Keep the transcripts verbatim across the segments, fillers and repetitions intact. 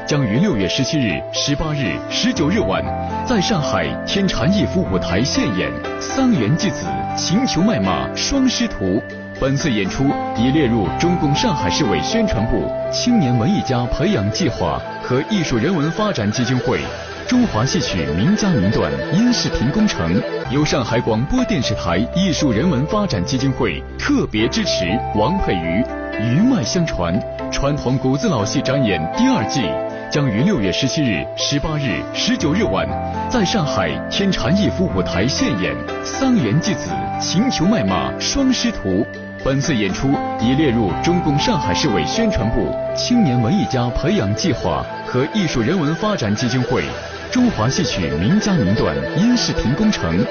将于六月十七日、十八日、十九日晚，在上海天蟾逸夫舞台现演《桑园寄子·情球麦马双师徒》。本次演出已列入中共上海市委宣传部青年文艺家培养计划和艺术人文发展基金会、中华戏曲名家名段音视频工程，由上海广播电视台艺术人文发展基金会特别支持。王佩瑜《余脉相传》传统古字老戏展演第二季，将于六月十七日、十八日、十九日晚，在上海天蟾逸夫舞台现演《桑园寄子·情球麦马双师徒》。本次演出已列入中共上海市委宣传部青年文艺家培养计划和艺术人文发展基金会、中华戏曲名家名段音视频工程。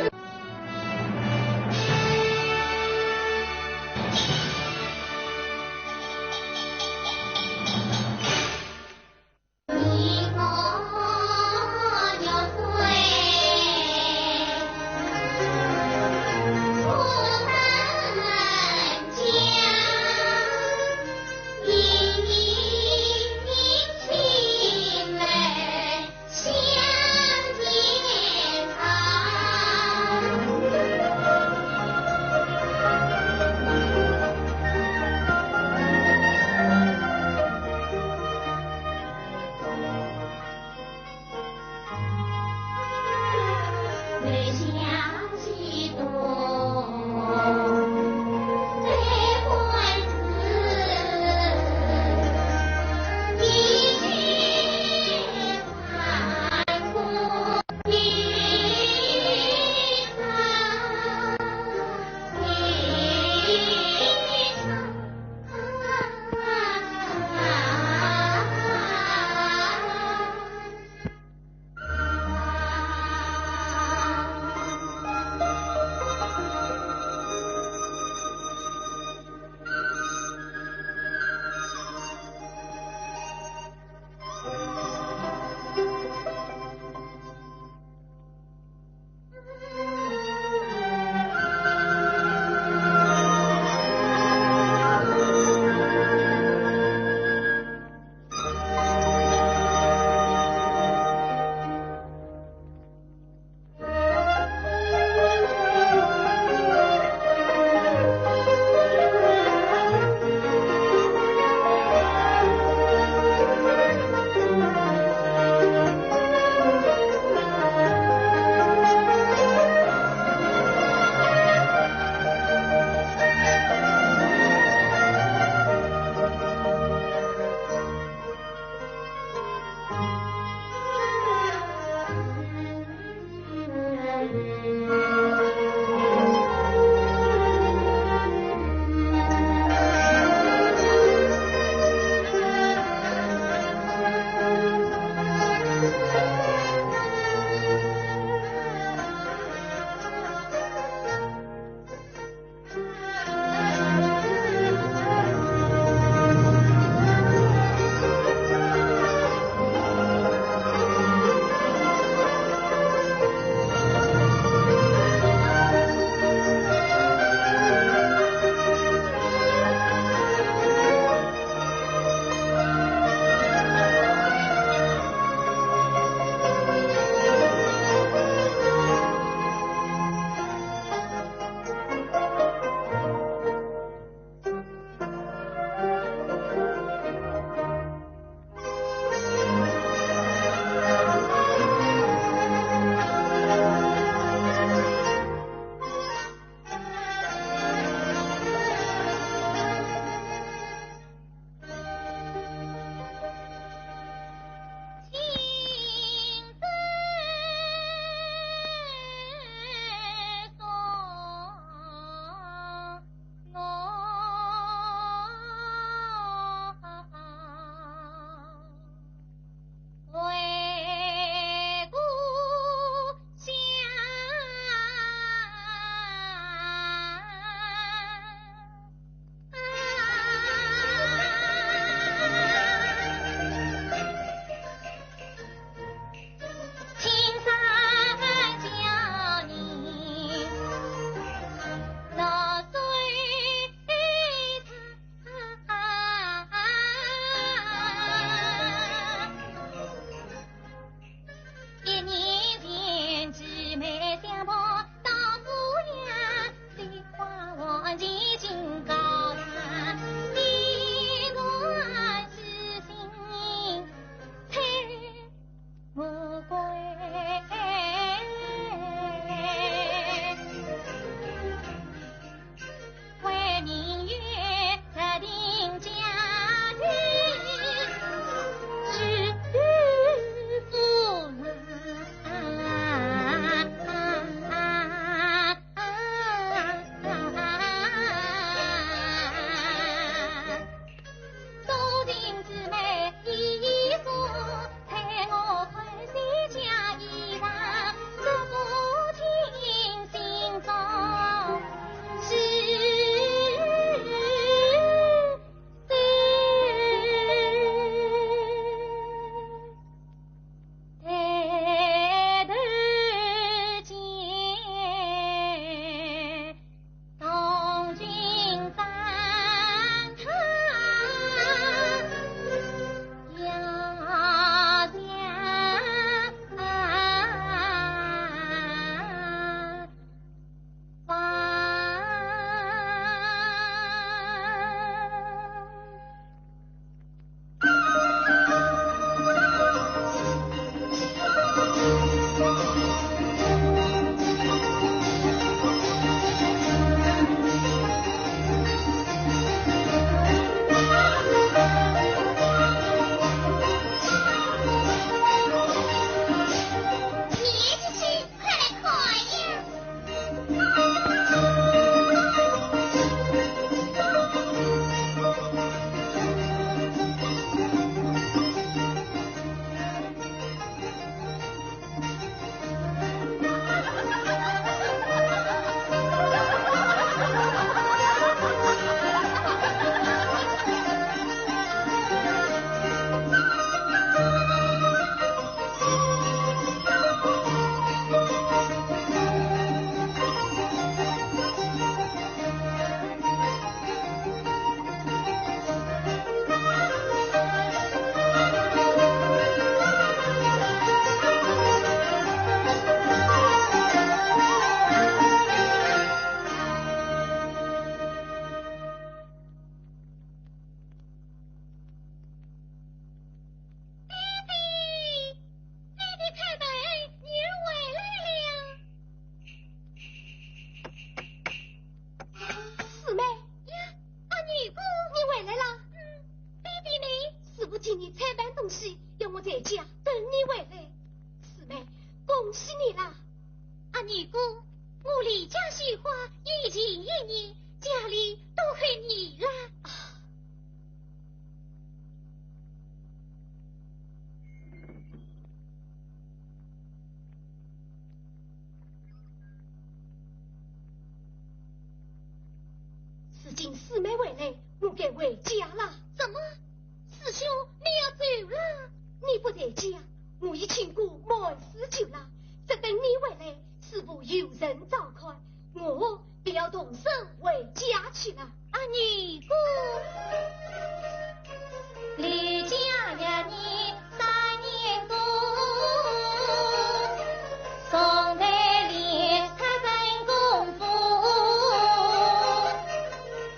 在家等你回来。四妹，恭喜你啦！阿二哥，我离家绣花已经一年，家里都靠你啦。啊，如今四妹回来，我该回家啦。怎么？师兄，你要走了？你不在家，我已请过满师舅了，只等你回来，师父有人照看，我便要动身回家去了。阿二哥，离家一年三年多，从来连他真功夫，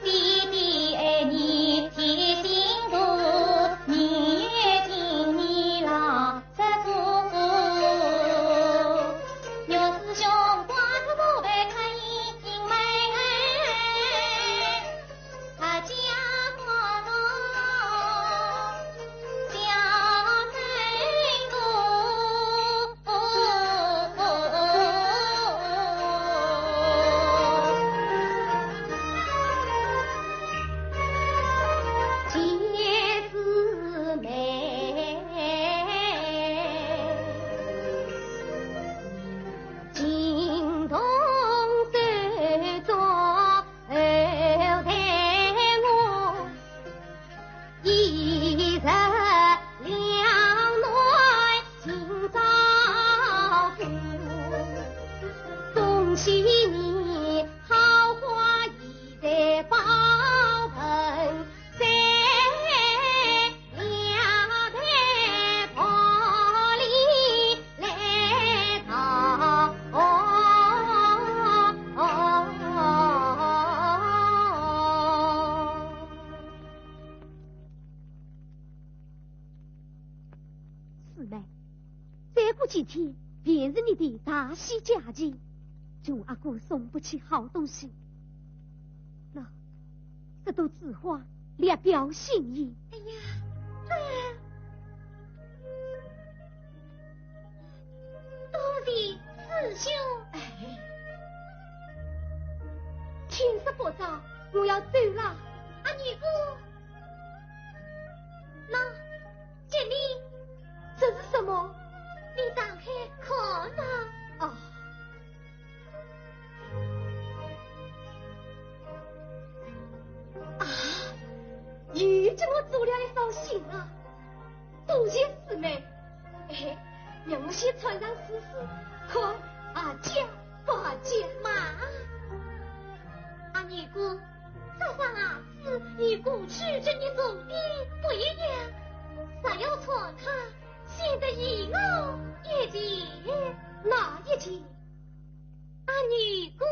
弟弟爱你贴心多，你有情你老 四妹，再过几天便是你的大喜佳期，穷阿哥送不起好东西。喏，这朵紫花，略表心意。哎呀，这多谢师兄。哎，天色不早，我要走了。阿二哥，喏，给你。这是什么？你打开看呐。哦。啊，又给我做了一封信啊！多谢四妹。哎，让我先穿上试试，看阿姐不阿姐。妈，阿二哥，这双鞋子与过去给你送的不一样，若要穿它， 显得与我一样。哪一样？阿二哥。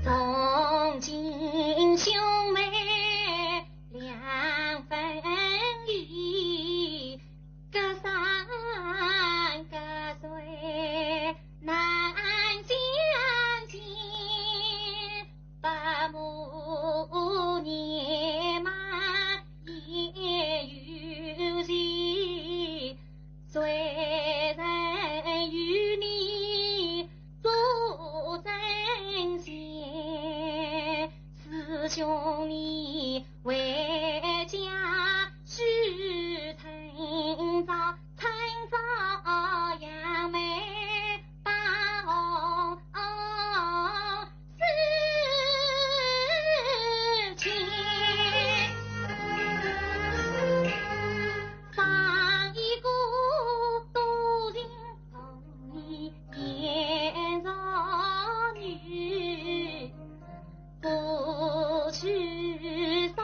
从今兄妹两分离，隔山隔水难相见。白马年迈也有时，谁人与你做针线？师兄你回家须趁早，趁早扬眉 把红事情。上一个多情红颜少女，不去少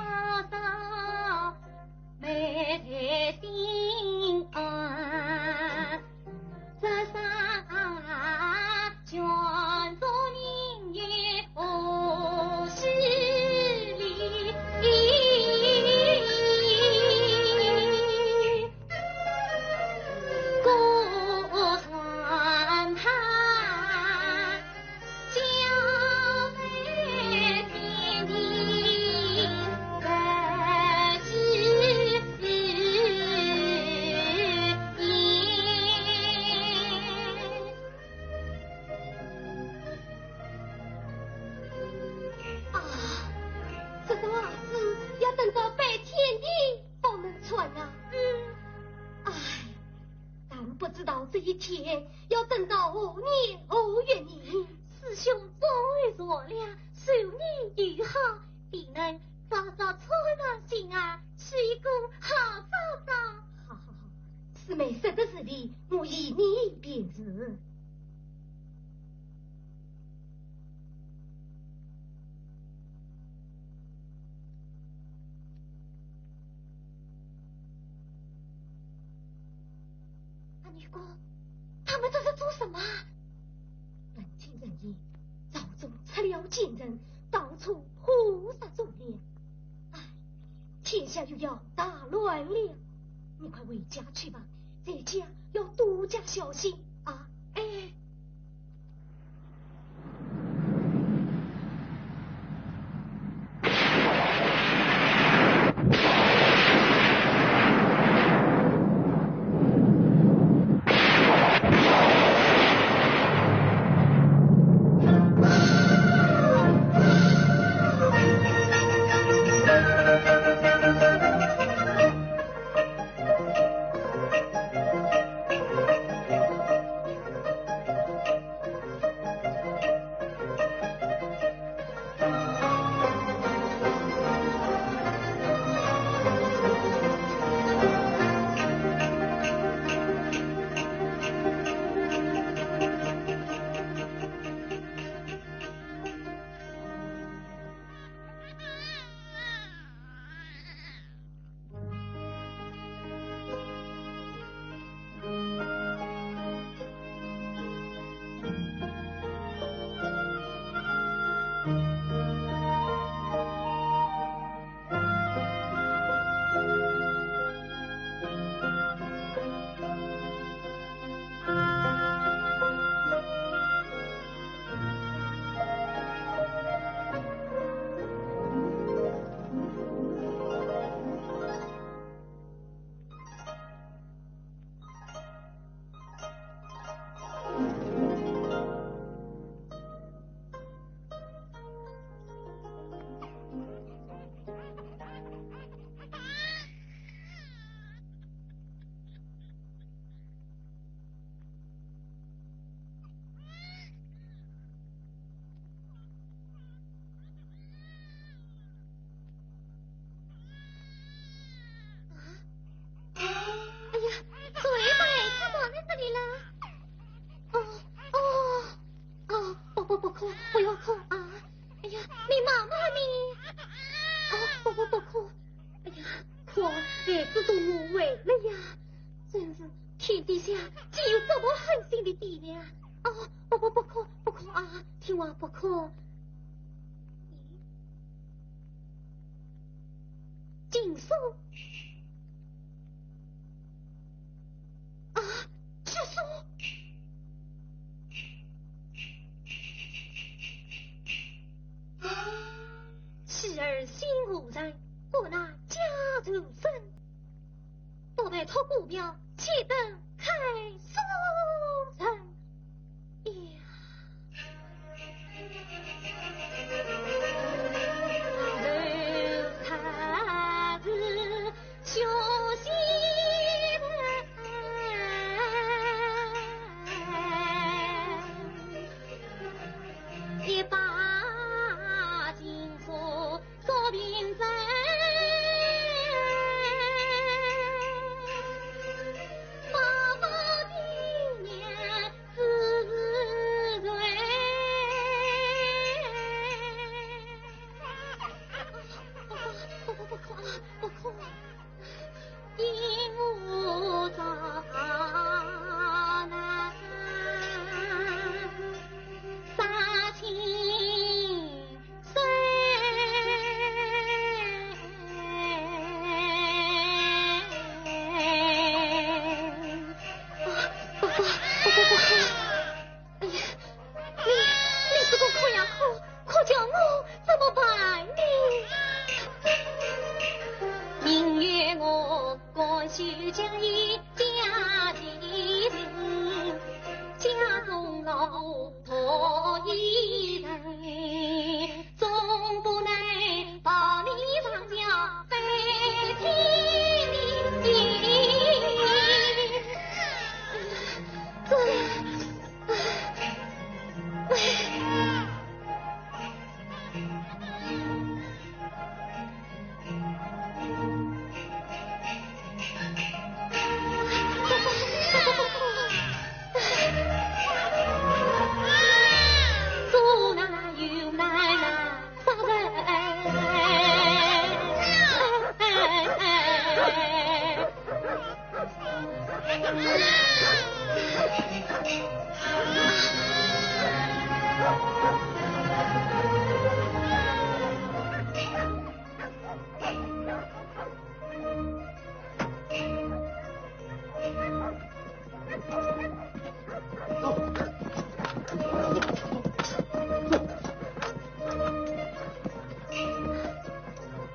到这一天，要等到何年何月呢？师兄早已说了，寿年又好，定能早早穿上新鞋，娶一个好嫂嫂。好好好，师妹说得是理，我依你便是。 阿尼姑，他们这是做什么？闻听人言，朝中出了奸人，到处谋杀忠良。唉，天下又要大乱了。你快回家去吧，在家要多加小心啊！哎。啊？哎呀，水鬼怎么在这里了？哦，哦，哦，伯伯不哭，不要哭啊！哎呀，你妈妈呢？哦，伯伯不哭。哎呀，哭啊，孩子都误会了呀。真是天底下竟有这么狠心的爹娘。哦，伯伯不哭，不哭啊，听话不哭。咦？ 禁书。啊，禁书。妻儿心无人，不拿家仇深。 到拜托姑庙，且等开书人呀。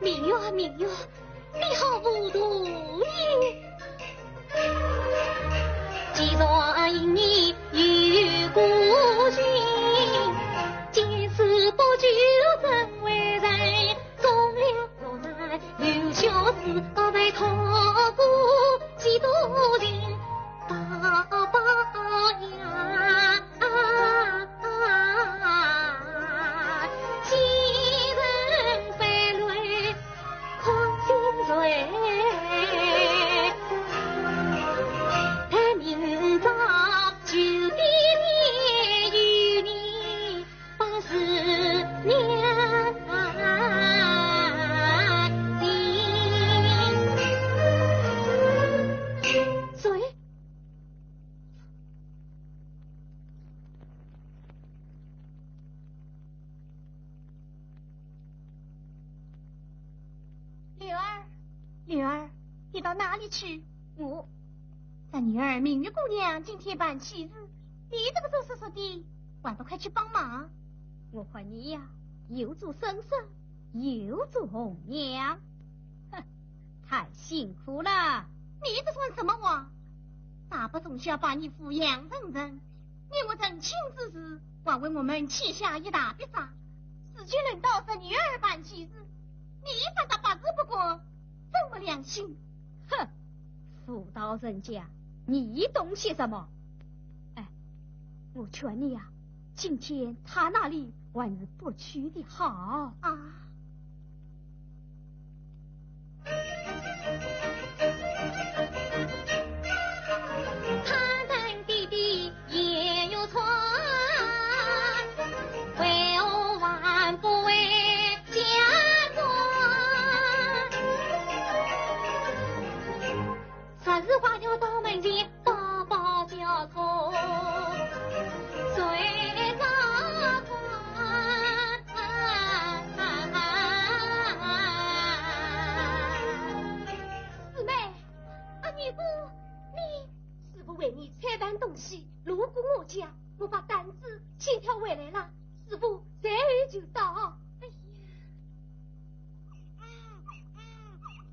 明月啊，明月，你好糊涂耶！既然你有个性，见死不救怎为人？终了落难留下世，告白痛苦几多情。 宝宝呀，既然回来看清谁，待明朝九点前与你 把思念尽。谁？柳儿，柳儿，你到哪里去？我 咱女儿明月姑娘今天办喜事，你这个做叔叔的，还不快去帮忙？我看你呀，又做婶婶，又做红娘。哼，太辛苦了。你这算什么话？大伯从小把你抚养成人，你我成亲之时，还为我们欠下一大笔债。如今轮到咱女儿办喜事，你反倒百事不管，真没良心。哼， 妇道人家，你懂些什么？哎，我劝你呀，今天她那里还是不去的好。啊。姊妹，啊，你不，你，师傅为你拆担东西，路过我家，我把担子先挑回来了，师傅随后就到。哎呀。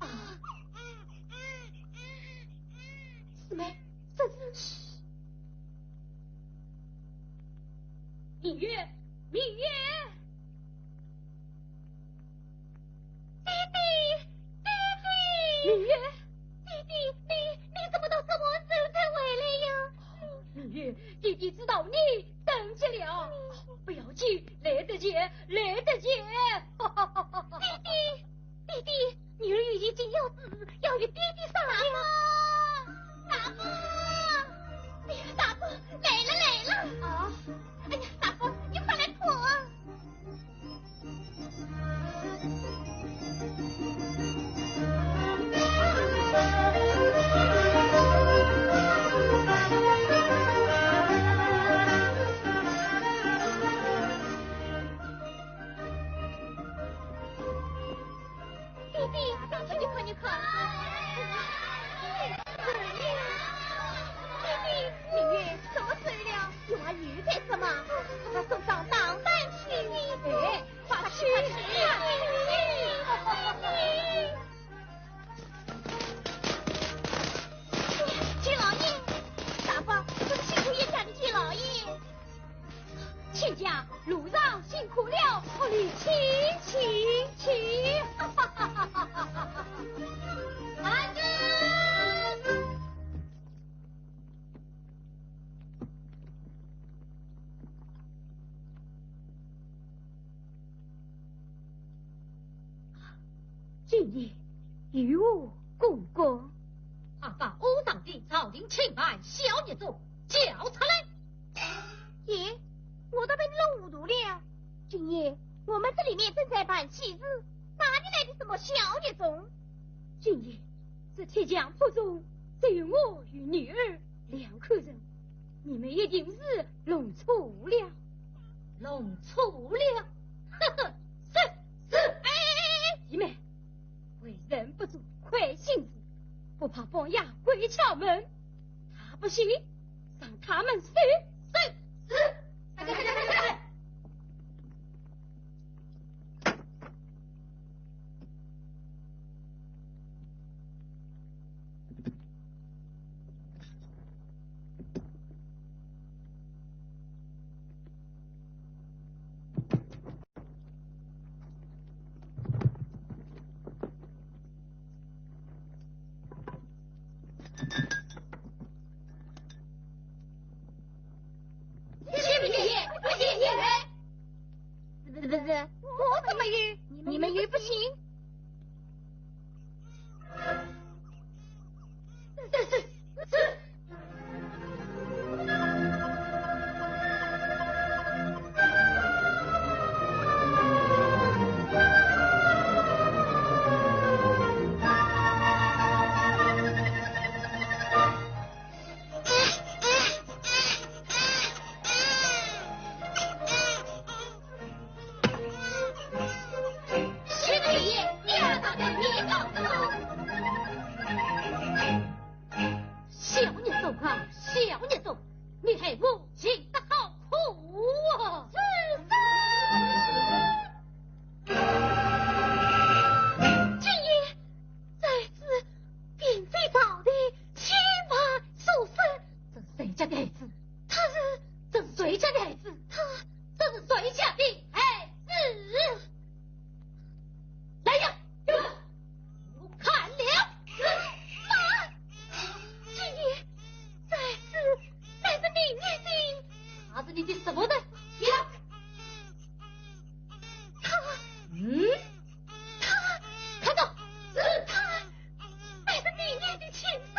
啊，师妹，这是……明月，明月！弟弟，弟弟！明月！弟弟，你，你怎么到这么晚才回来呀？明月，弟弟知道你 等急了。不要紧，来得及，来得及。弟弟，弟弟，女儿有一件要事，要与弟弟商量。大伯，大伯，哎呀，大伯，来了，来了。啊，哎呀，大伯，你快来看。 弟弟，弟弟，你看，你看。弟弟，明月，怎么走了？有话又在说嘛？快送上当担去。哎，快去，快去。弟弟。舅老爷，大伯，这是辛苦冤家的舅老爷。 亲家，路上辛苦了，屋里请，请，请。慢着。今夜有何公告？快把屋上的朝廷钦犯萧玉宗叫出来。 咦，我倒被你弄糊涂了。今夜我们这里面正在办喜事，哪里来的什么萧玉宗？今夜这铁匠铺中只有我与女儿两口人，你们一定是弄错了。弄错了？呵呵，是，是。哎，哎，哎，哎，你们为人不做亏心事，不怕半夜鬼敲门。他不信， 让他们死。是，是。快快快快快快！怎么样？你们又不信？这是，这是。小孽种啊，小孽种，你害我寻得好苦啊！是，是。今夜在此并非宝的牵马所生。这是谁家的孩子？他是，这是谁家的孩子？他，这是谁家的孩子？来呀，给我看了！慢！今夜在此乃是明月的。他是你的什么人？呀！他，嗯？他，看到，是他，乃是明月的亲生。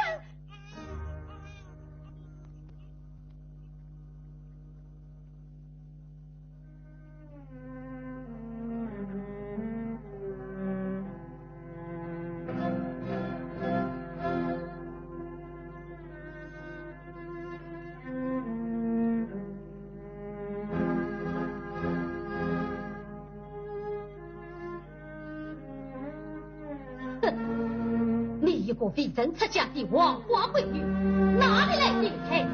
哼，你一个未曾出嫁的黄花闺女，哪里来的孩子？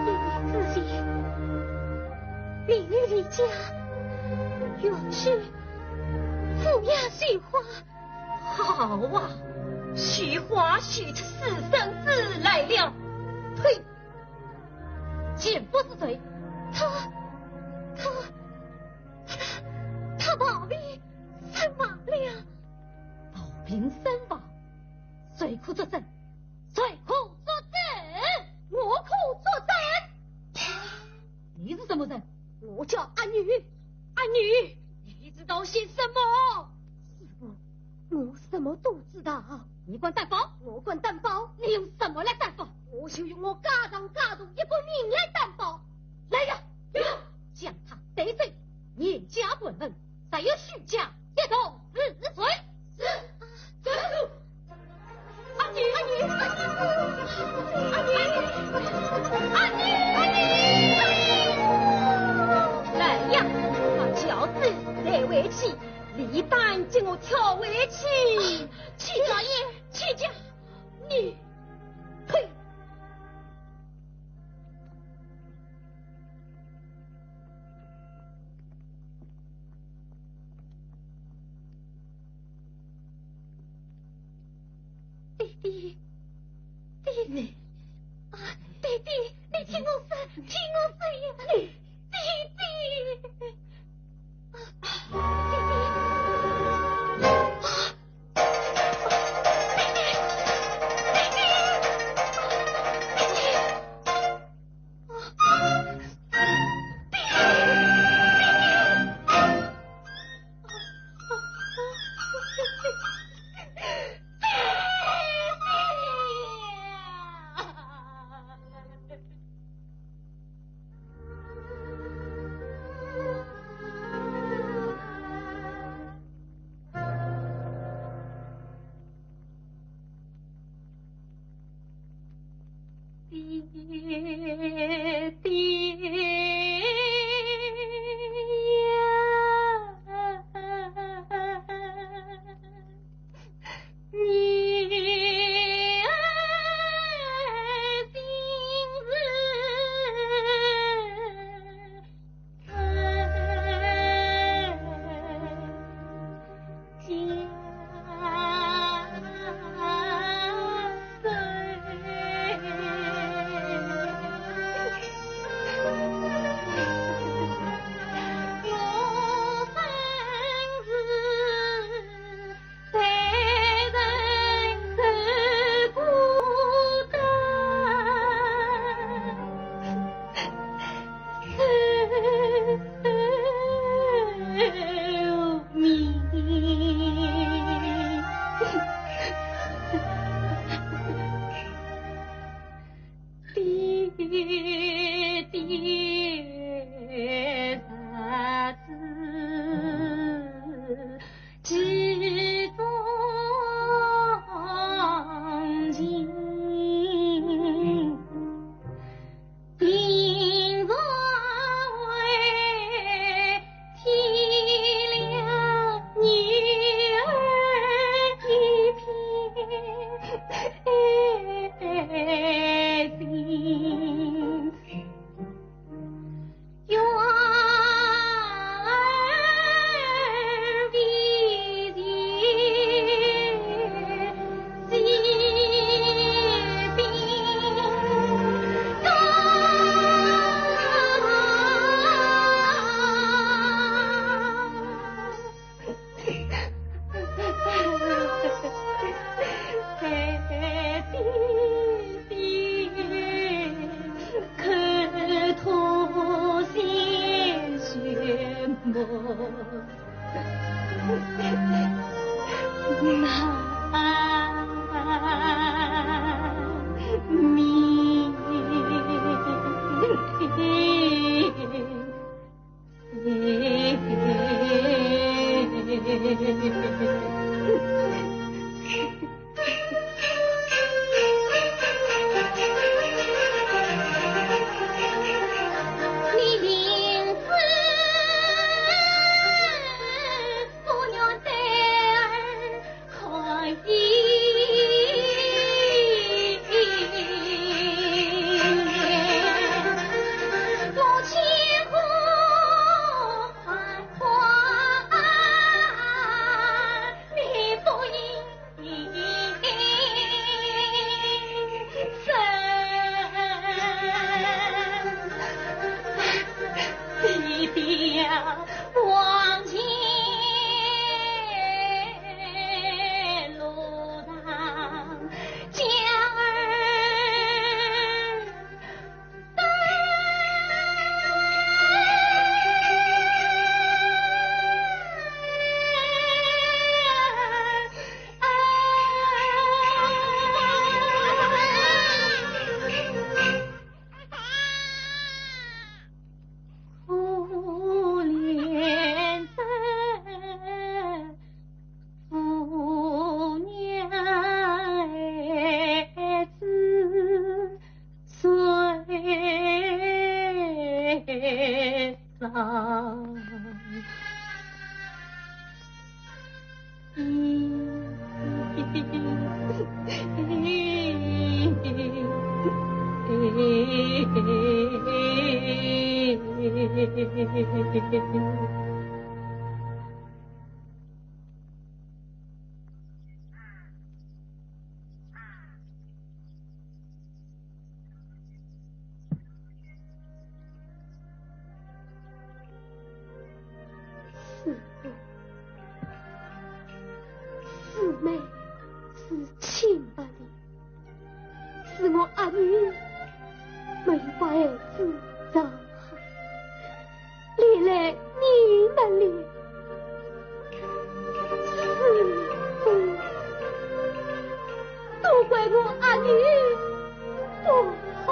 一年之前，明月离家，远去抚养雪花。好啊，雪花许出私生子来了。呸！贱妇是谁？她，她，她，她暴病身亡了。暴病身亡？谁可作证？谁可作证？我可作证。你是什么人？我叫阿玉。阿玉，你知道些什么？师父，我什么都知道。你敢担保？我敢担保。你用什么来担保？我就用我家堂家族一个名来担保。来呀，有！将她带走，严加盘问，若有虚假，一同治罪。是。走。阿玉，阿玉，阿玉，阿玉，阿玉，阿玉。来呀，把轿子抬回去，理单给我挑回去。啊，亲家爷，亲家，你，呸！ 爹爹，爹爹，啊，爹爹，你听我说，听我说呀，爹爹，啊，爹爹，啊，师妹，师妹是亲不的，是我阿女没有把儿子照好，连累你们了。师妹，都怪我阿女不好。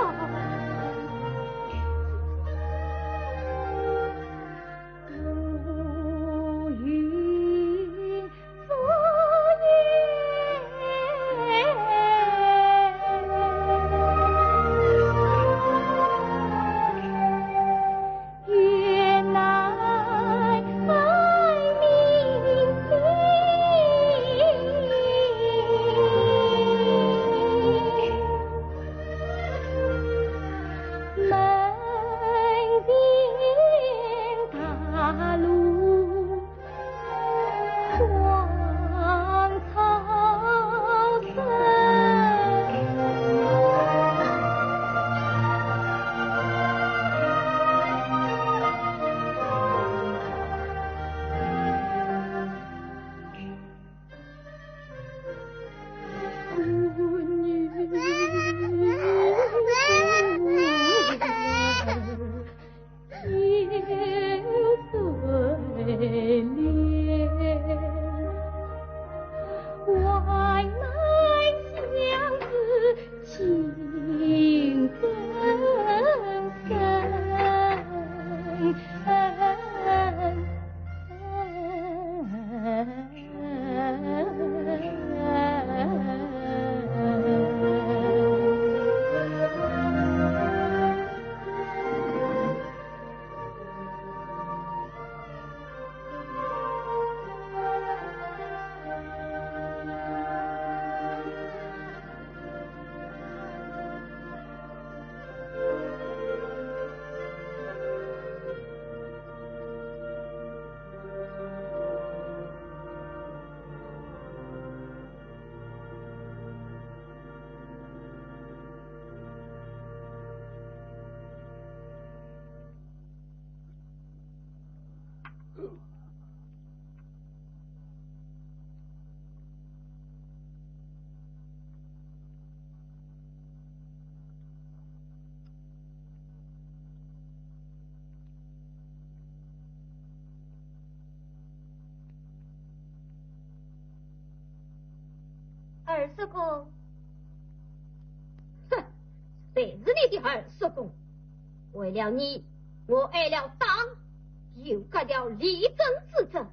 叔公。哼，谁是你的二叔公？为了你，我挨了打，又割掉李珍之证。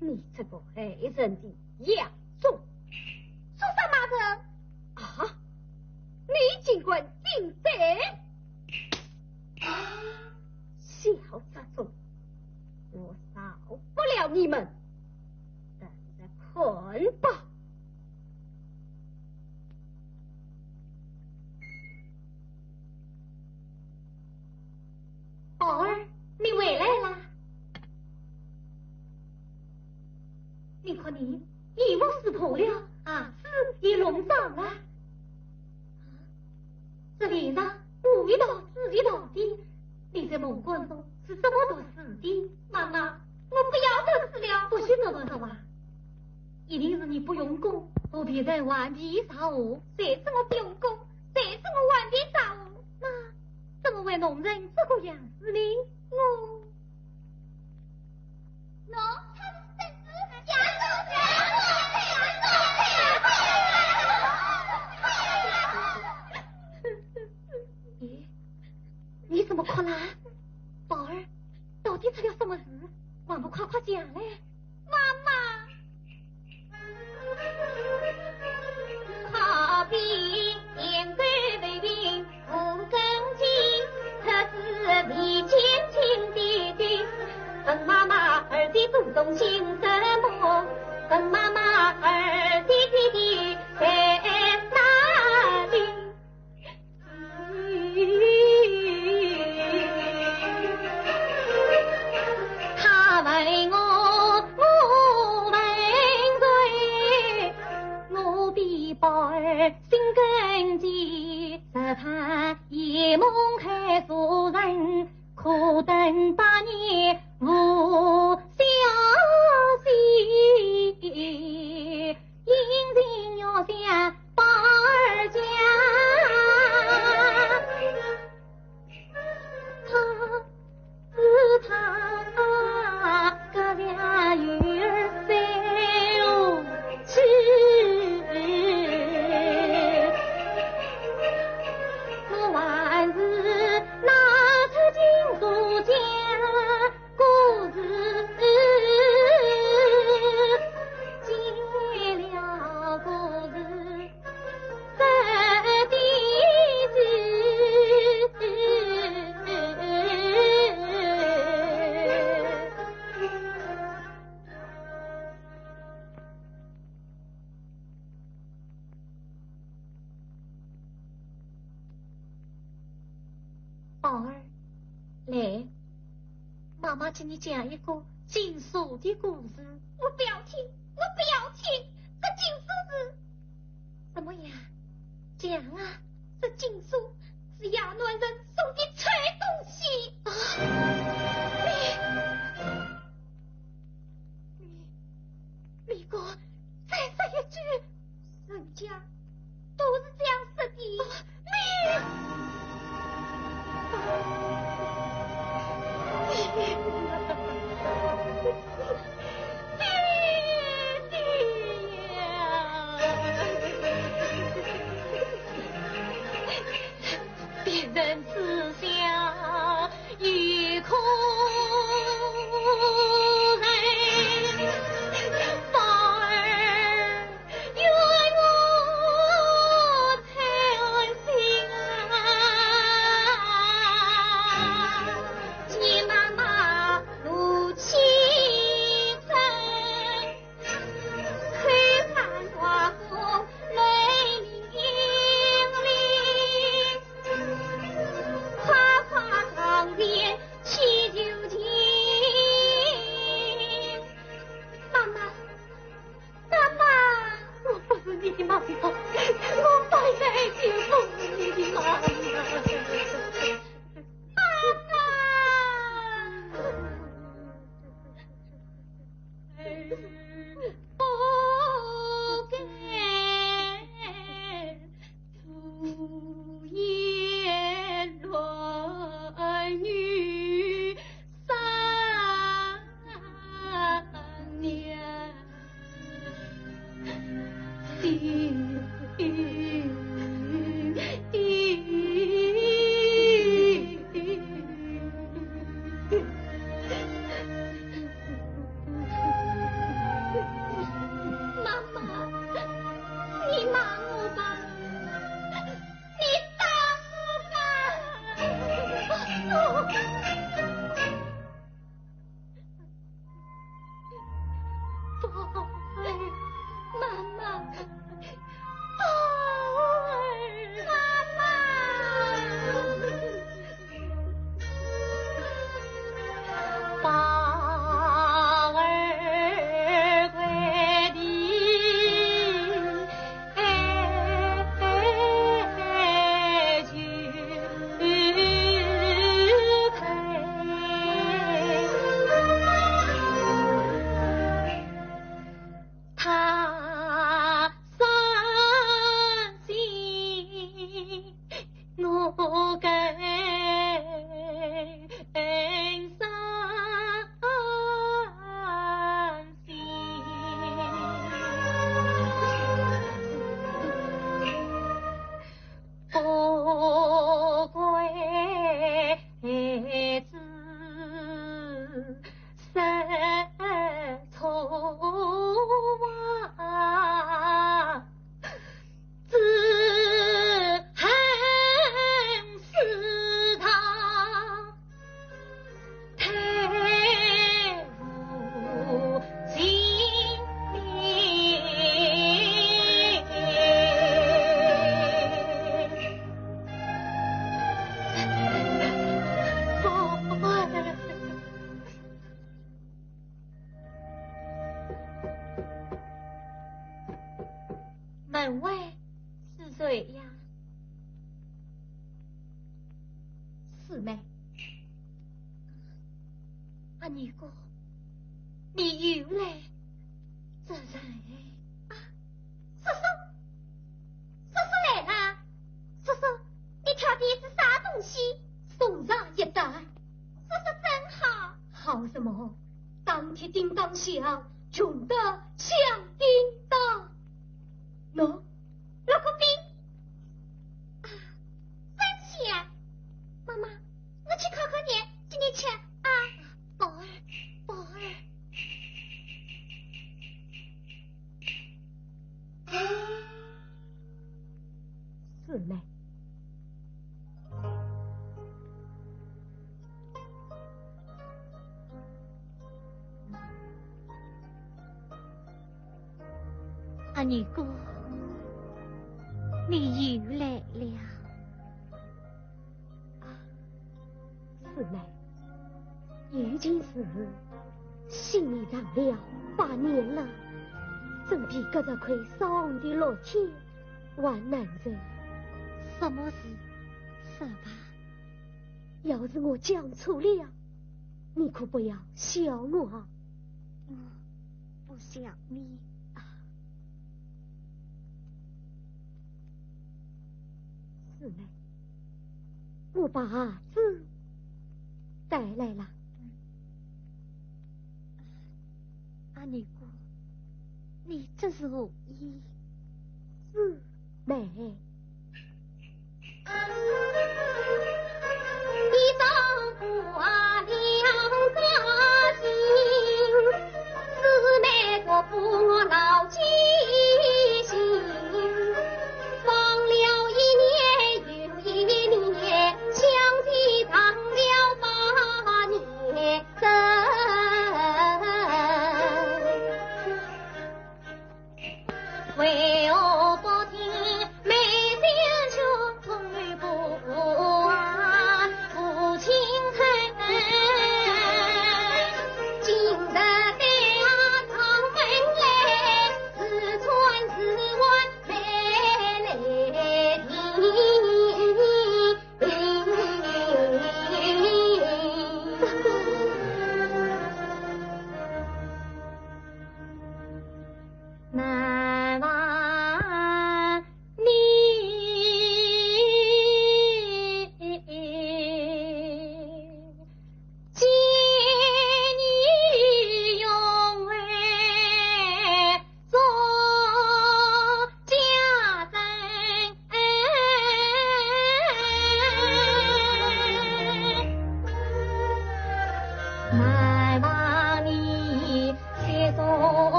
你这个害人的杨忠！说什么人？啊，你竟敢顶嘴！小杂种，我饶不了你们，等着看吧。宝儿，你回来啦？你看你，衣服湿透了，鞋子也弄脏了。这脸上污一道水一道的，你在梦幻中是怎么读书的？妈妈，我不要读书了。不许这么说话，一定是你不用功，和别人玩皮撒花。谁说我不用功？谁说我玩皮撒花？那怎么会弄成这个样子呢？我，喏，他们是真是假。咦，你怎么哭啦？宝儿，到底出了什么事？还不快快讲嘞！妈妈。好比天干为病无根筋，可是未见亲爹爹。笨妈妈儿的祖宗姓什么？笨妈妈儿的爹爹在哪里？ 他问我，我问谁？我的宝儿心更急，只盼夜梦害熟人，苦等百年无消息。 隐形药箱宝儿家，他是他割了女儿在何处？我还是拿出金锁匠 故事解了故事，这的事。宝儿，来，妈妈给你讲一个金锁的故事。我不要听，我不要听，这金锁是……什么呀？讲啊！这金锁是野男人送的臭东西。啊！你，你，你给我再说一句！ 人家都是这样说的。你，你，你呀！别人只想 一口人，宝儿怨我太狠心啊！见妈妈怒气冲， 妈妈，妈妈，我不是你的妈妈，我本来就不是你的妈妈。 心宝儿，妈妈，宝儿，妈妈。宝儿归地，哎，就归。 他伤心，我更伤心。不怪子 失措啊，只恨世道太无情理。门外是谁呀？四妹。阿二哥，你又来这人。啊，叔叔，叔叔来了。叔叔，你挑的是啥东西？送上一单。叔叔真好。好什么？ 当铁钉当响，穷得响叮当。喏，六块饼。啊，真香。妈妈，我去烤烤肉，给你吃啊。宝儿，宝儿。四妹。 阿二哥，你又来了。啊，四妹，有件事，心里藏了八年了，真比搿只块烧红的烙铁还难受。什么事？说吧。 要是我讲错了，你可不要笑我啊。我不笑你。啊，四妹，我把鞋子带来了。 阿二哥，你这是何意？四妹。一道挂两家亲，四妹做不牢记心，放了一年又一年，想起长了八年。 为何不听妹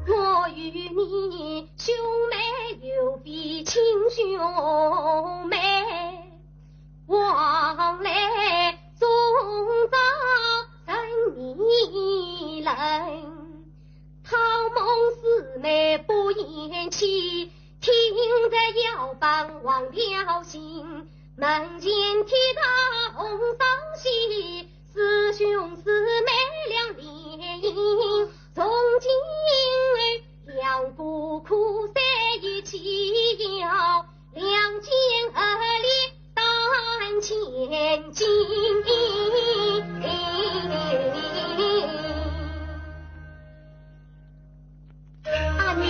我与你兄妹又非亲兄妹，往来终遭人议论。 桃梦姊妹不言弃，听得要放黄条心。门前铁塔红烧西，师兄师妹两联姻，从今两个苦酸一起要，两肩而立担千斤。 阿尼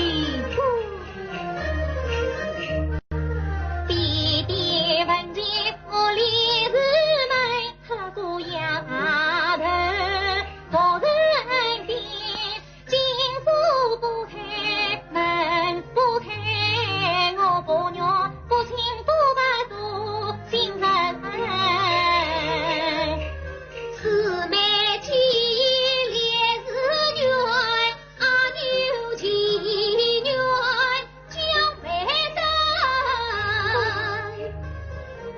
姑。爹爹门前我立是门，好做丫头做人的，金锁不开，门不开，我不愿不亲不白做新人。姊妹既然是缘， 阿牛情愿叫媒人，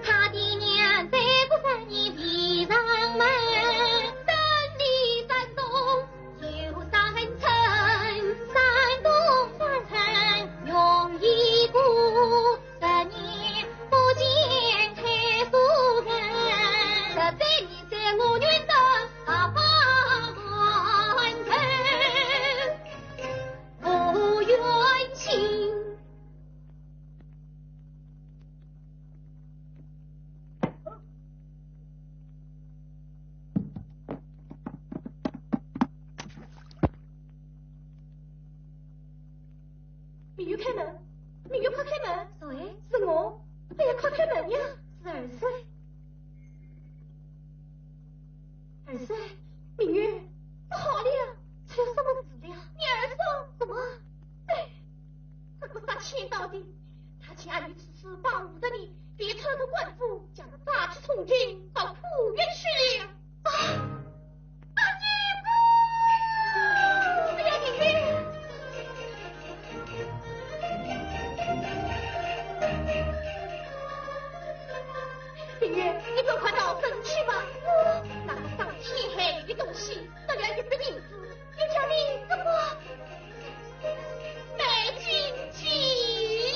他的娘在不山里围上门，山里山东有三村，山东三村容易过。 十年不见太夫人，十三年在我园中大发饕飣，不远行。 明月，开门！明月，快开门！谁？是我。哎呀，快开门呀！是二叔。二叔，明月，不好了，出了什么事了？你二叔。什么？哎，这个杀千刀的，他前日出使帮扶着你，便偷偷官府，将他抓去充军，到苦院去了。 啊！啊，你不……哎呀，明月！明月，你赶快到城去吧。我那个伤天害理的东西，得了一笔银子，又叫你怎么 卖金鸡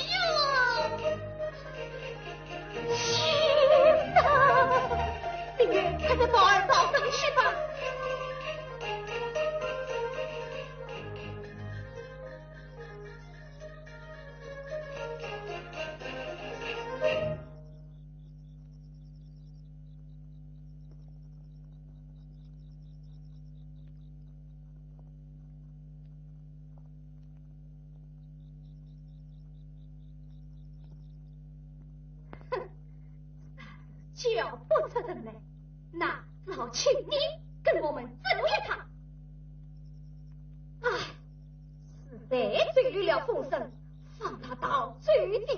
哟！天哪！明月，快带宝儿到城去吧。 哼，叫不出人来，那只好请你跟我们走一趟。唉，实在走漏了风声，放他逃走的是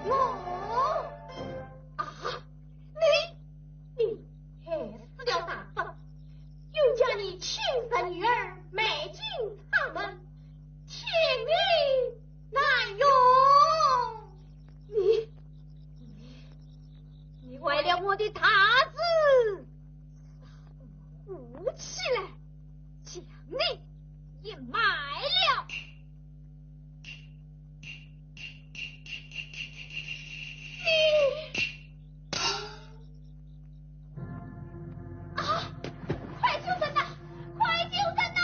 我。啊，你，你害死了大伯，又将你亲生女儿卖进阊门，天理难容。你，你，你坏了我的大事，武起来，将你也卖了。 啊！快救人呐！快救人呐！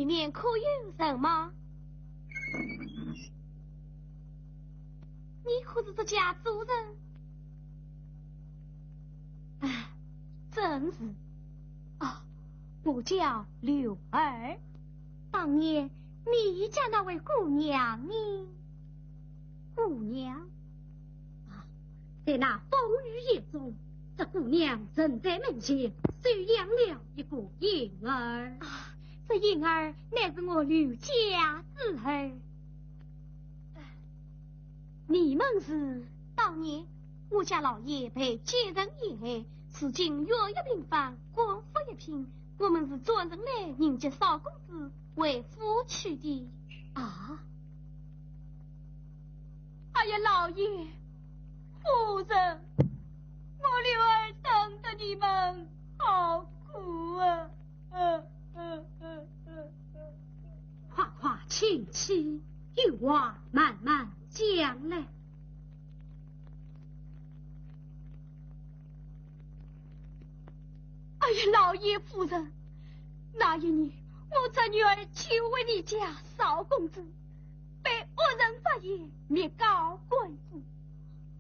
面可有人吗？你可是这家主人？啊，正是。哦，我叫柳儿。当年你家那位姑娘呢？姑娘？啊，在那风雨夜中，这姑娘曾在门前收养了一个婴儿。啊，这婴儿乃是我柳家之儿。你们是？当年我家老爷被奸人陷害，如今月月平反，官府一品，我们是专程来迎接少公子回府去的。啊？哎呀，老爷、夫人，我柳儿等着你们好苦啊！ 快快请起，有话慢慢讲来。哎呀，老爷、夫人，那一年我侄女儿求婚你家少公子，被恶人发现，密告官府。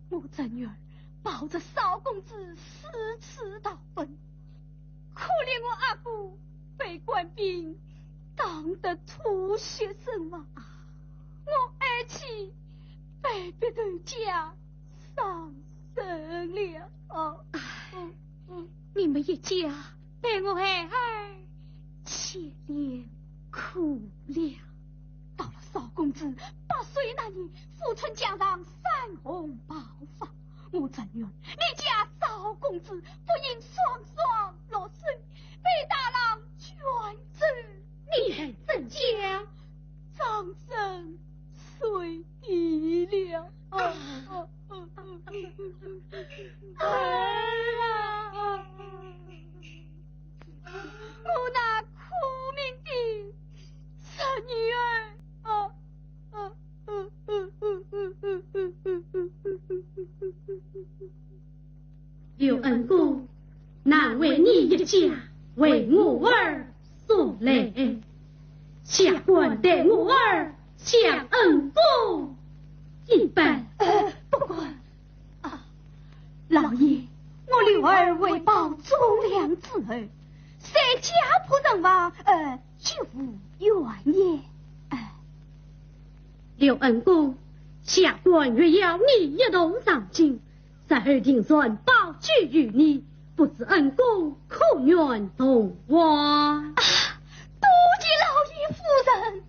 我侄女儿抱着少公子四处逃奔，可怜我阿哥被官兵打得吐血身亡，我哀妻被逼投家伤身了。哦，唉，嗯，嗯。你们一家被我孩儿牵连苦了。到了少公子八岁那年，富春江上山洪爆发，我侄女儿，你家少公子不幸双双落水，被大浪卷走。你还怎讲？葬身水底了。啊，啊，啊，啊，啊，儿啊！ 我那苦命的侄女儿。柳恩公，难为你一家为我儿所累，下官代我儿向恩公一拜。呃，不敢。啊，老爷，我柳儿为报忠良之后，虽家破人亡，呃，绝无怨言。呃。柳恩公，下官愿邀你一同上京，日后定然报酒与你，不知恩公可愿同往？啊，多谢老爷夫人。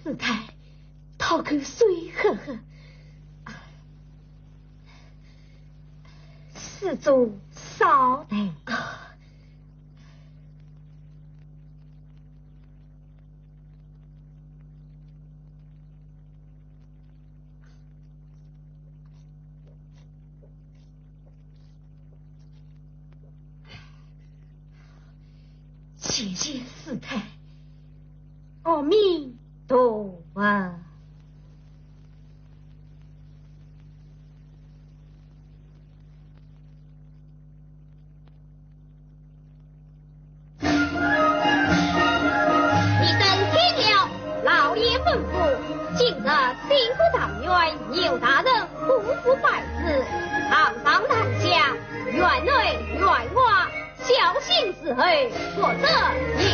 师太，讨口水喝喝。施主稍待。 谢谢师太。阿弥陀佛。 你等听了老爷吩咐，今日新科状元，由大人过府拜师，堂上堂下，院内院外，小心伺候，不得有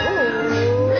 误。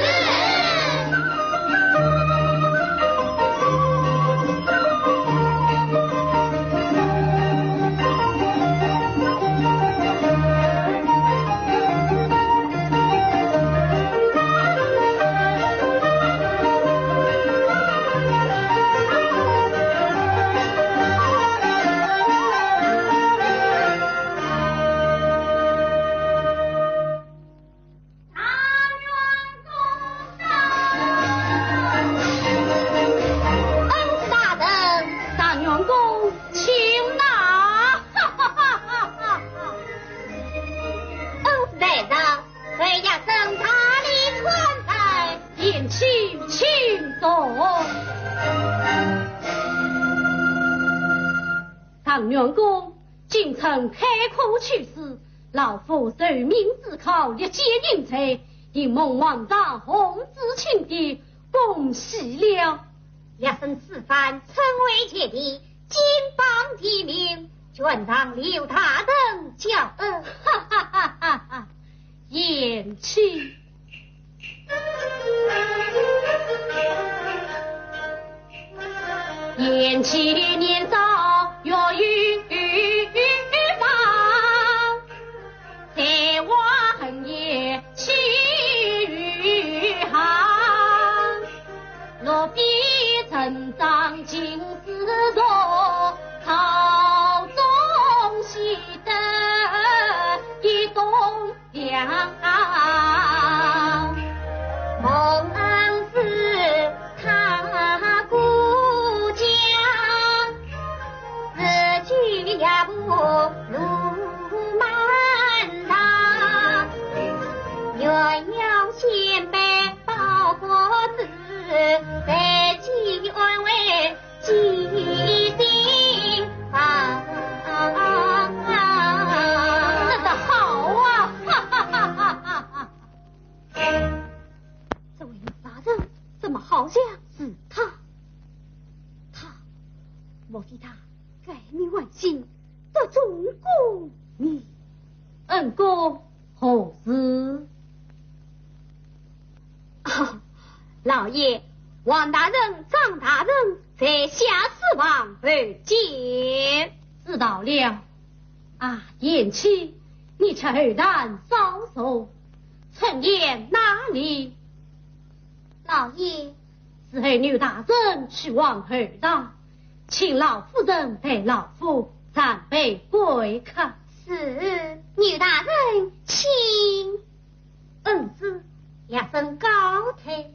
状元公，今春开科取士，老夫受命主考，历届英才，幸蒙皇上洪旨钦点，恭喜了。学生此番称为前第，金榜题名，全仗刘大人教。哈哈哈哈哈！贤妻。贤妻年少月有方，才华横溢气宇航。落笔成章尽是愁，朝中喜得一冬娘。蒙恩是他故乡，自己也不路漫长。鸳鸯仙班报国志，在即安慰 记心房。说得好啊！哈哈哈哈哈哈！这位女大人怎么好像是她？她，莫非她改名换姓，得中功名？恩公， 何事？啊，老爷，王大人、张大人在下书房候见。知道了。啊，贤妻，你且后堂稍坐。春燕哪里？ 老爷。伺候女大人去往后堂，请老夫人陪老夫暂备贵客。是，女大人请。恩师，学生告退。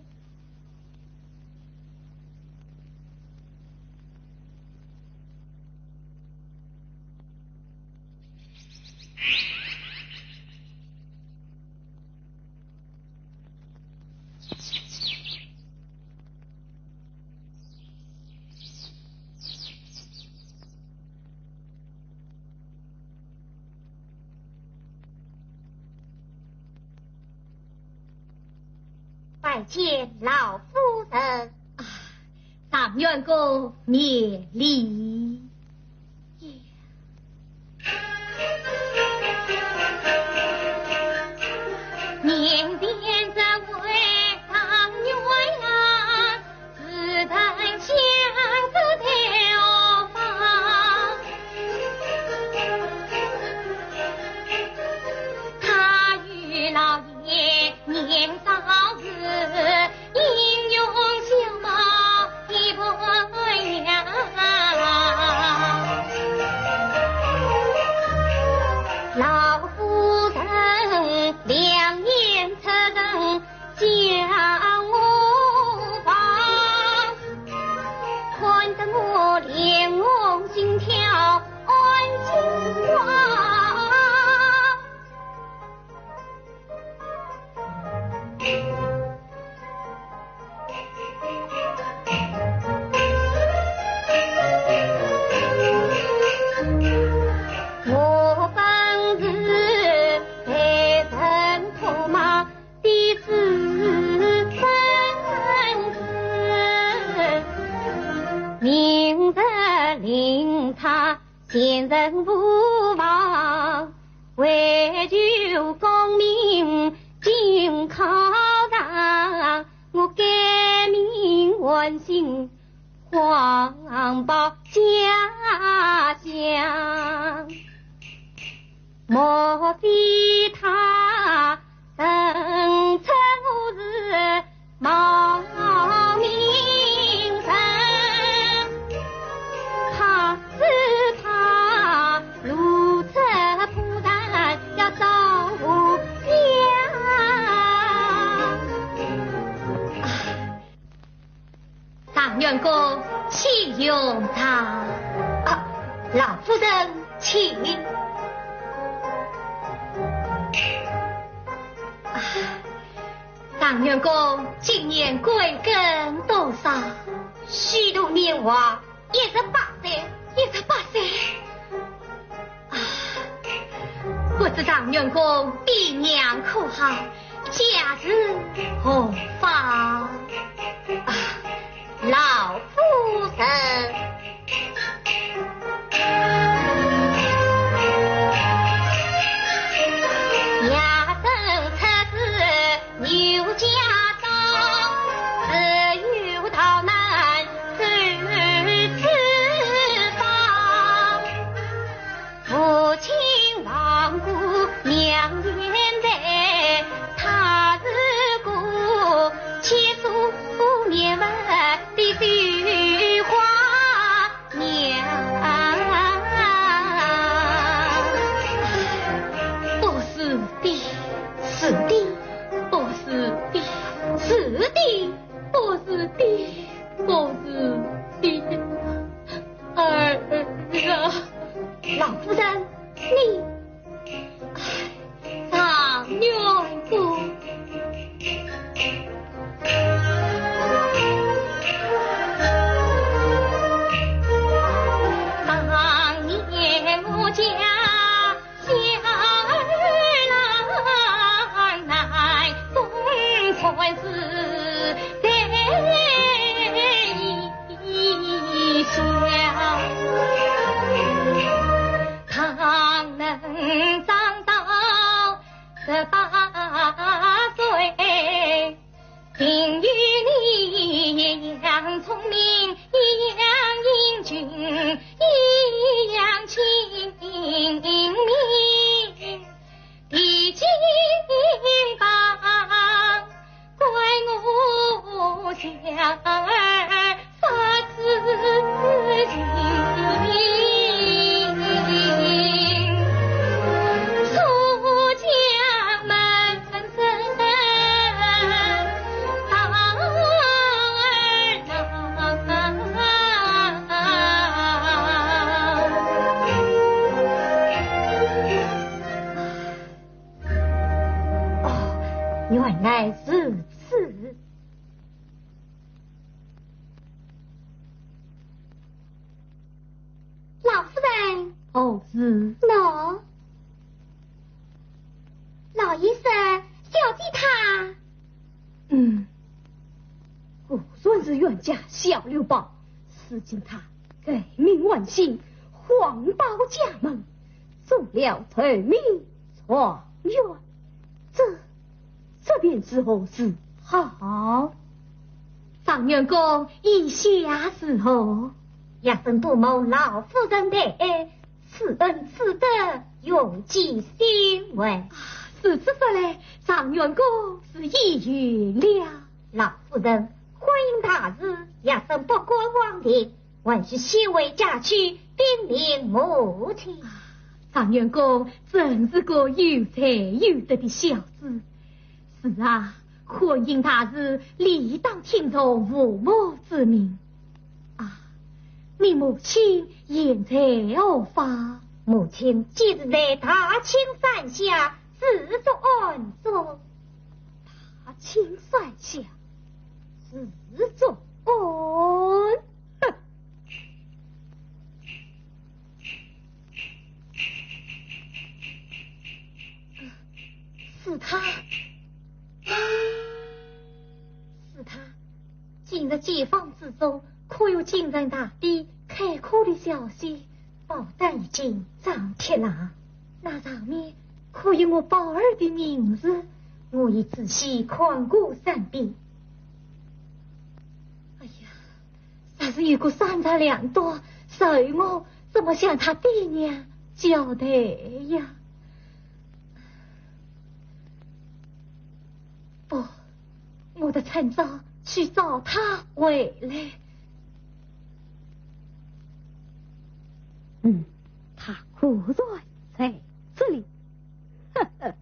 拜见老夫人。啊，状元公免礼。 老夫人两眼出神叫我望，看得我脸红心跳暗惊慌。 我本是被人痛骂的私生子，明日令他前程无望， 为求功名尽考场，我改名换姓，谎报家乡。莫非他认出我是 冒名人，怕是他露出破绽要找我讲。啊，状元公，请用茶。啊，老夫人，请。啊， 状元公今年贵庚多少？虚度年华，一十八岁。一十八岁？这状元公比娘可好？家住何方？啊，老夫人。不是的，是的，不是的，是的，不是的，不是的。儿啊！老夫人，你……状元公。哦，原来如此。老夫人。哦，是。喏，老爷说，小姐她……嗯，果然是冤家小刘邦，如今他改名换姓，谎报家门，做了头名状元。这，这便是何事？好，状元公意下如何？学生多蒙老夫人抬爱，此恩此德，永记心怀。啊，如此说来，状元公是意有了。老夫人，婚姻大事，学生不敢妄定，还需先回家去禀明母亲。啊，状元公真是个有才有德的小子。是啊，婚姻大事，理当听从父母之命。啊，你母亲现在何方？母亲今日在大清山下自作安坐。大清山下自作安……哼！是他，是他。今日街坊之中，可有京城大地开阔的消息？报单已经张贴了，那上面可有我宝儿的名字？我已仔细看过三遍。哎呀，若是有个三长两短，随我怎么向他爹娘交代呀？不，我得趁早去找他回来。嗯，他果然在这里。呵呵。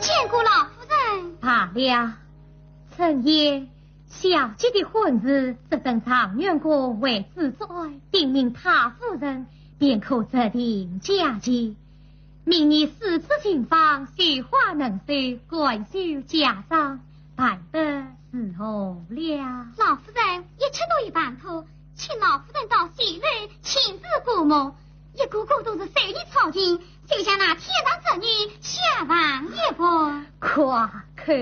见过老夫人。罢了，春燕，小姐的婚事，只等状元公为之作案，禀明太夫人，便可直停佳期。 命你四处寻访，绣花能手，赶修嫁妆，办得如何了？老夫人，一切都已办妥，请老夫人到绣楼亲自过目，一个个都是秀丽超群，就像那天上之女，下凡一般。夸口。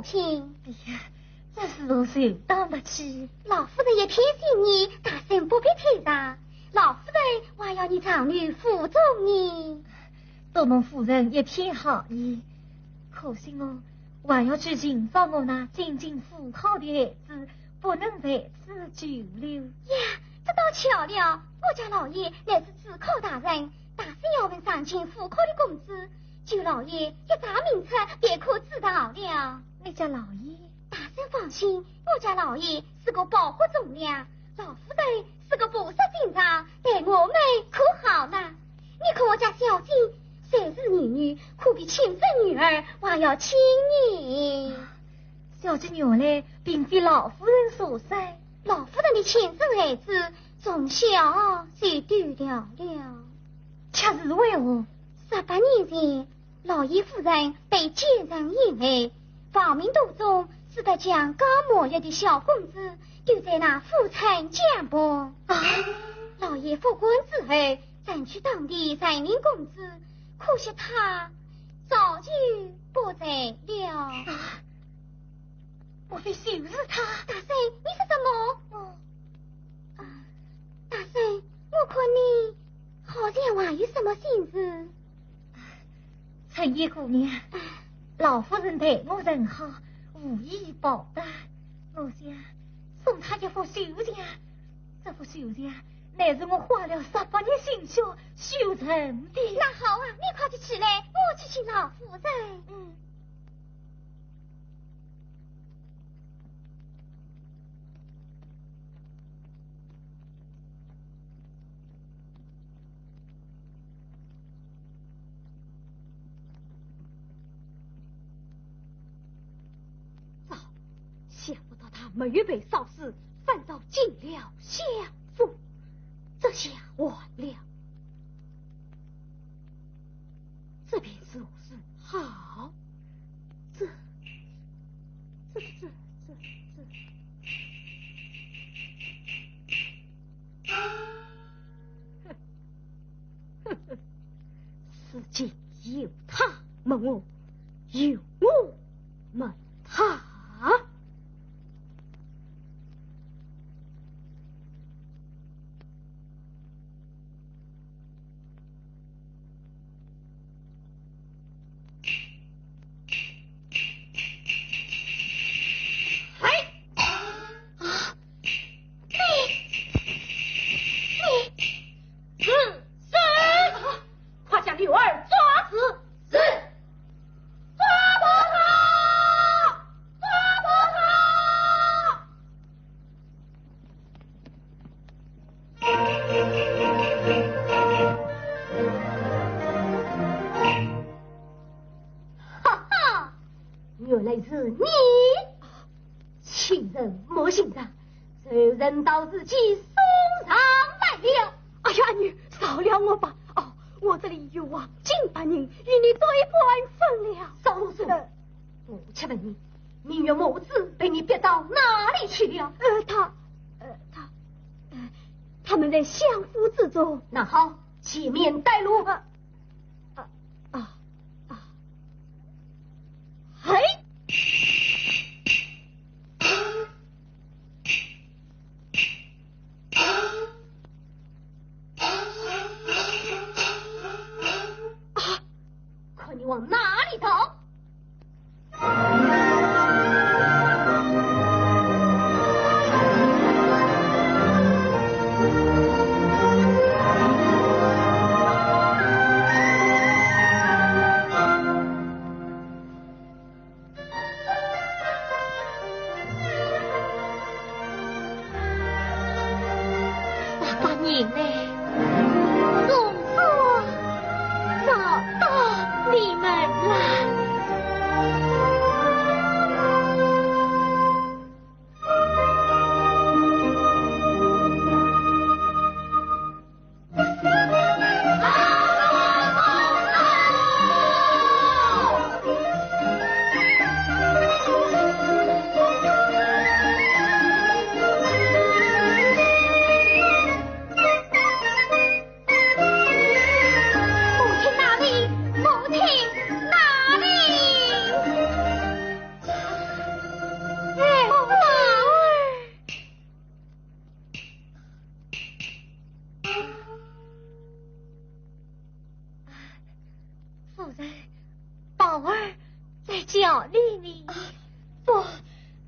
品。哎呀，这是我就当不起。老夫人一片心意，大人不必推让。老夫人还要你长女府中呢。多蒙夫人一片好意，可惜我还要去寻找我那进京赴考的孩子，不能在此久留。呀，这倒巧了，我家老爷乃是主考大人，大人要问上京赴考的公子，舅老爷一查名次，便可知道了。你家老爷？大人放心，我家老爷是个饱学忠良，老夫人是个博识精长，待我们可好呢？你看我家小姐，虽是义女，可比亲生女儿还要亲呢。小姐原来并非老夫人所生。老夫人的亲生孩子，从小就丢掉了。却是为何？十八年前，老爷夫人被奸人陷害，亡命途中，只得将刚满月的小公子丢在那府城江旁。啊！老爷复官之后， 争取当地人民公子，可惜他早就不在了。啊，莫非就是他？大人，你说什么？哦，啊，大人，我看你好像还有什么心事。春燕姑娘，哎。老夫人待我甚好，无以报答。我想送她一幅绣鞋，这幅绣鞋乃是我花了十八年心血绣成的。那好啊，你快点起来，我去请老夫人。嗯。 糟，想不到她没有被烧死，反倒进了相府，这下完了。 这便如何是好？这，这，这，这，这……哼，哼，哼，如今由她问我，由我问她。 哎！啊！你，你，住手！快将刘二抓住！是。 抓住他！抓住他！哈哈，原来是你！ 请人莫行让，仇人到自己手上来了。哎呀，阿女，饶了我吧。哦，我这里有黄金百两，与你对半分了。少啰嗦，呃……我且问你，明月母子被你逼到哪里去了？呃，她，呃，她，呃，他们在相府之中。那好，前面带路。啊，啊，啊，啊。 嘿！啊，看你往哪里逃！ 八百年来，总算找到你们了。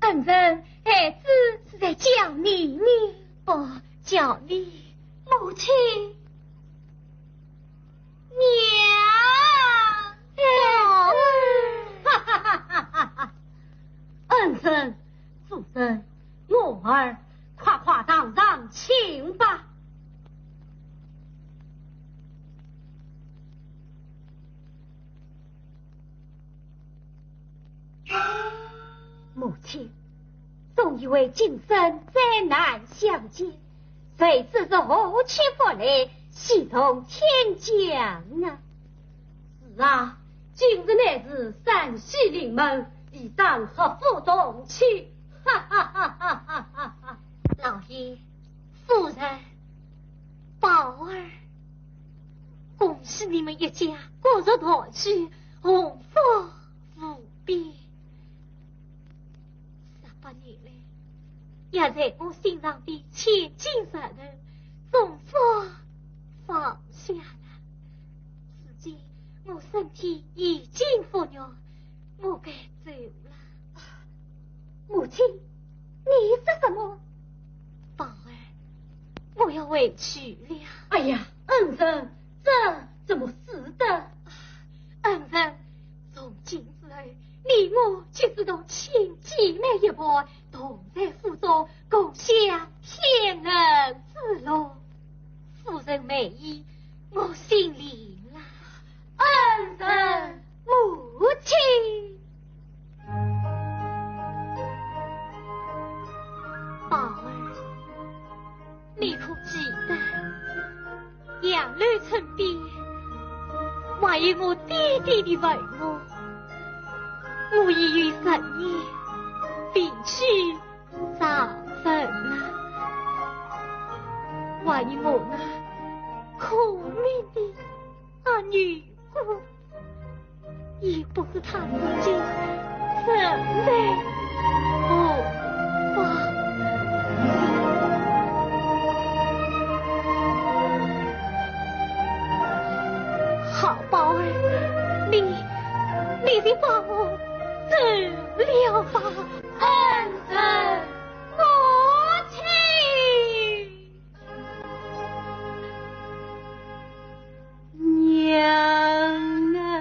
恩人，孩子是在叫你呢。不，叫你。母亲。娘。宝儿。哈哈哈哈哈哈！恩人，夫人，我儿，快快堂上请吧。 母亲，总以为今生再难相见，谁知是何期不来，喜从天降啊！是啊，今日乃是三喜临门，理当和父同庆。哈哈哈哈哈哈！老爷，夫人，宝儿，恭喜你们一家骨肉团聚， 幸福无边。十八年来，压在我心上的千斤石头，总算放下了。如今我身体已经复原，我该走了。母亲，你说什么？宝儿，我要回去了。哎呀，恩人，这怎么使得？恩人，从今之后，你我就是同亲姐妹一般，同在府中，共享天伦之乐。夫人美意，我心领了。恩人，母亲。宝儿，你可记得 杨柳村边，还有我爹爹的坟墓，我已有十年未去上坟了。还有我那可怜的阿女姑， 也不知她如今身在何方。好宝儿，你，你就放我走了吧。恩人，母亲。 娘啊！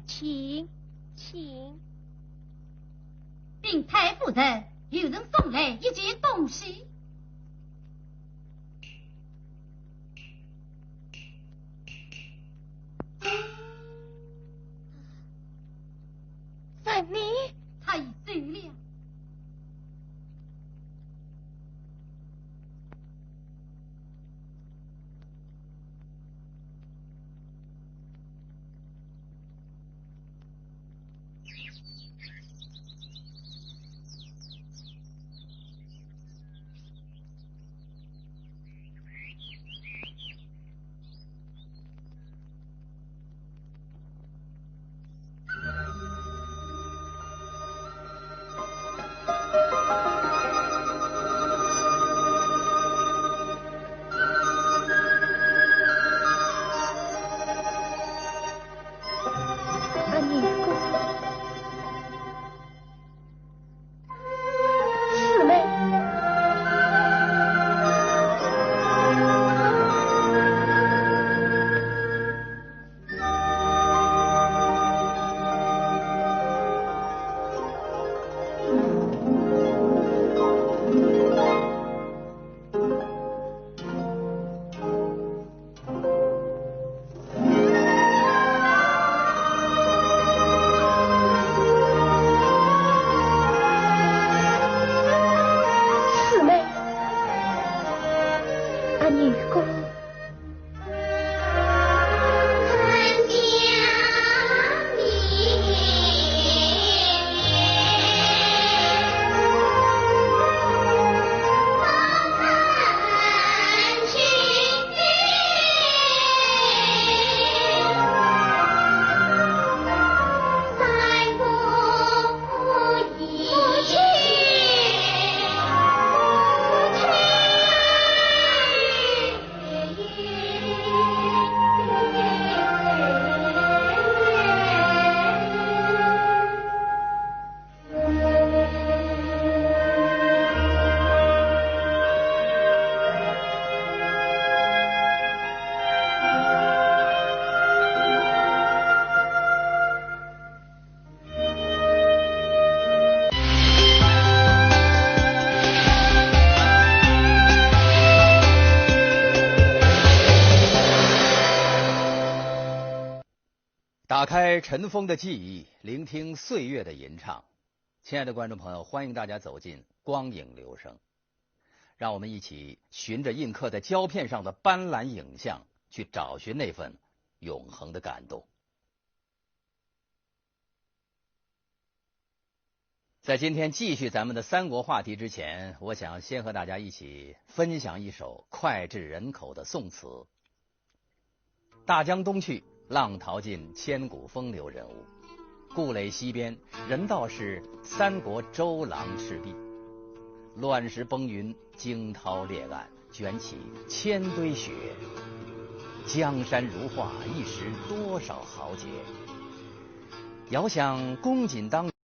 请，请。禀太夫人，有人送来一件东西。分你？他已走了。 四妹，阿女公。打开尘封的记忆，聆听岁月的吟唱。亲爱的观众朋友，欢迎大家走进光影留声，让我们一起循着印刻在胶片上的斑斓影像，去找寻那份永恒的感动。 在今天继续咱们的三国话题之前，我想先和大家一起分享一首脍炙人口的宋词。大江东去，浪淘尽，千古风流人物。故垒西边，人道是三国周郎赤壁。乱石崩云，惊涛裂岸，卷起千堆雪。江山如画，一时多少豪杰。遥想公瑾当